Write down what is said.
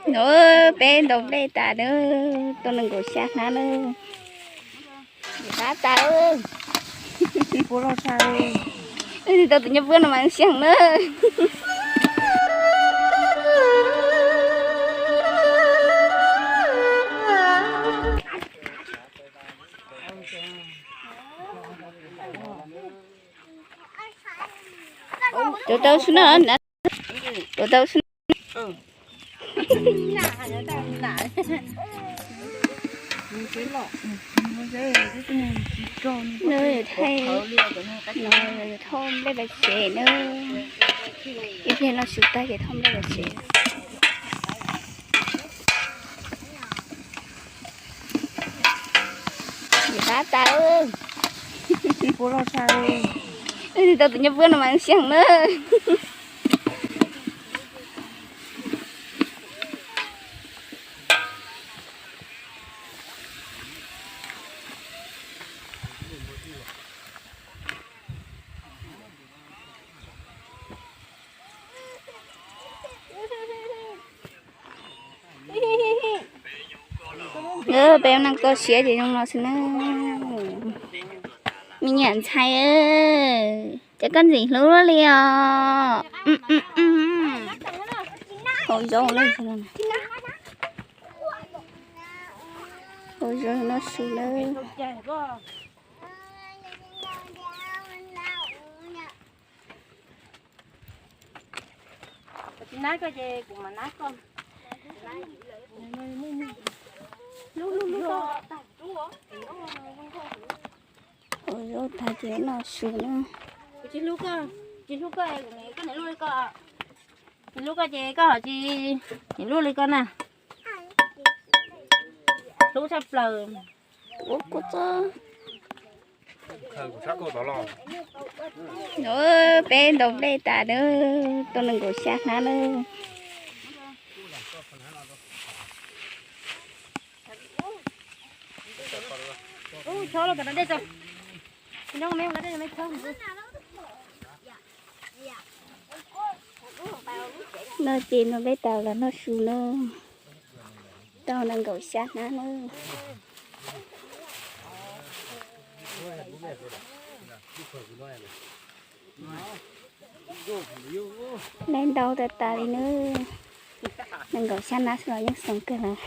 No, peb ntaus nplej tas na, tau nees nkaum xya hnab na. Tab tas, tau tus nyob puab no mas xiav na. Rau tau xwb na, rau tau xwb. Nws thaij, no, thauj nplej pas tsev na. Ib pliag no su tag ces thauj nplej pas tsev. Tab tas, tau tus nyob puab no mas xiav na. Peb ua neej koj siab ces zoo no xwb na. Me nyuam ntxhais, cas koj ntxim hlub luaj li os. Hau zaub, hau zaub noj su na. Tsis nab koj ces kuv mam nab koj. Hau zaub tag ces noj su na. Kuv tsis hlub koj, tsis hlub koj, koj niam luaj li koj. Tsis hlub koj ces koj ho tsis, tsis luaj li koj na. Hlub tshaj plaws. Ua kuv txob. No, peb ntaus nplej tas na, tau nees nkaum xya hnab na. Noj ces no peb tas los noj su na. Tau nees nkaum xya hnab na. Neb ntau tas tas li na. Nees nkaum xya hnab xwb los yeej xoom kawg lawm.